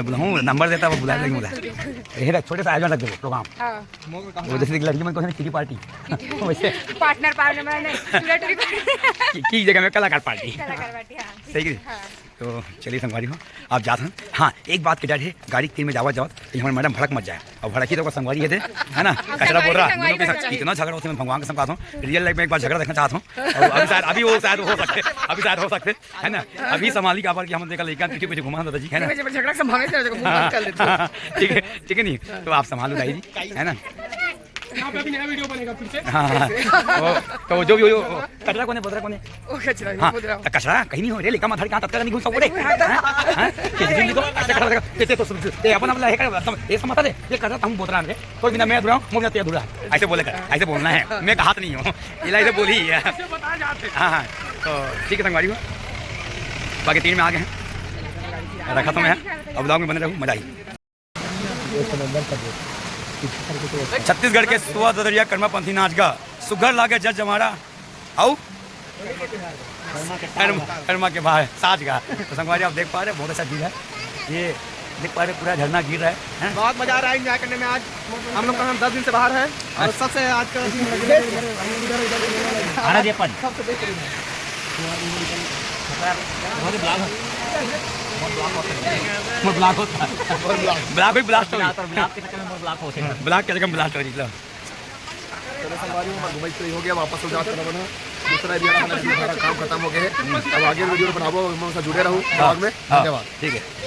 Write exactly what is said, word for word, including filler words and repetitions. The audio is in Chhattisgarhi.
मैं बुलाऊँ, नंबर देता, वो बुला लेंगे, बुला। ये देख, छोटे से आयोजन रख दे प्रोग्राम। हाँ। वो जैसे कि लड़की मन को है ना, किटी पार्टी। वैसे पार्टनर पार्टनर में नहीं, टूरा टूरी पार्टी। की, की जगह में कलाकार पार्टी। कलाकार पार्टी, हाँ। सही की? हाँ। तो चलिए संगवारी हो, आप जात हन। हाँ, एक बात के डर है, गाड़ी के तीर में जावत जावत ये हमारे मैडम भड़क मत जाए। और भड़की तो ओकर संगवारी है दे, है ना? कचरा बोल रहा है, संगवारी दोनों के साथ संगवारी। इतना झगड़ा होता है, मैं भगवान कसम खाता हूँ, रियल लाइफ में एक बार झगड़ा देखना चाहता हूँ। और अभी शायद, अभी वो शायद हो सकते, अभी शायद हो सकते, है ना? अभी संभाली का बार कि हम देखा लइका पीछे पीछे घुमा था जी, है ना? नहीं, जब झगड़ा संभाले से मुंह बंद कर लेते हैं। हाँ, ठीक है, ठीक है नहीं, तो आप संभालो दाई जी, है ना? यहाँ पे अभी नया वीडियो बनेगा फिर से। हाँ, हाँ। वो, तो जो भी, वो, वो, कचरा कौन है, बोतरा कौन है? वो कचरा, हाँ, बोतरा। तो कचरा कहीं नहीं हो रे, लेका माथारी कहाँ तत्का नहीं घुस सकते? हाँ, हाँ, हाँ, किसी दिन को ऐसे खड़ा रहेगा, ये तो सुन, ये अपन अपना है, एकदम, ये समझता है, ये कचरा तुम बोतरा आने, कोई बिना मैं अधूरा हूँ, मैं बिना ते अधूरा, ऐसे बोलेगा, ऐसे बोलना है, मैं कहा तो नहीं हूँ, ये ऐसे बोली है। ऐसे बता जाते। हाँ, हाँ, तो ठीक है संगवारी हो, बाकी तीन में आ गए हैं, रखा तो मैं, अब ब्लॉग में बने रहूँ, मजा आई। छत्तीसगढ़ के सुआ ददरिया कर्मा पंथी नाच गा, सुघर लागे जज जमारा, अउ कर्मा, कर्मा के भाई साज गा। तो संगवारी आप देख पा रहे हैं, बहुत अच्छा व्यू है ये, देख पा रहे हैं, पूरा झरना गिर रहा है, हैं? बहुत मजा आ रहा है एंजॉय करने में। आज हम लोग कम से कम दस दिन से बाहर है और सबसे आज का दिन आना दे अपन। सबसे बेहतरीन है। मोर ब्लॉग होता है। ब्लॉग भी ब्लास्ट हो गया। ब्लॉग के चक्कर में ब्लॉक हो गया। ब्लॉग के चक्कर में ब्लास्ट हो गया। चलो संगवारी हो, मैं घुमाई फिराई हो गया, वापस हो जाते रहो ना। दूसरा भी हमारा, हमारा काम खत्म हो गया है। अब आगे वीडियो बनाबो, हम लोग से जुड़े रहो ब्लॉग में। हाँ, धन्यवाद। ठीक है।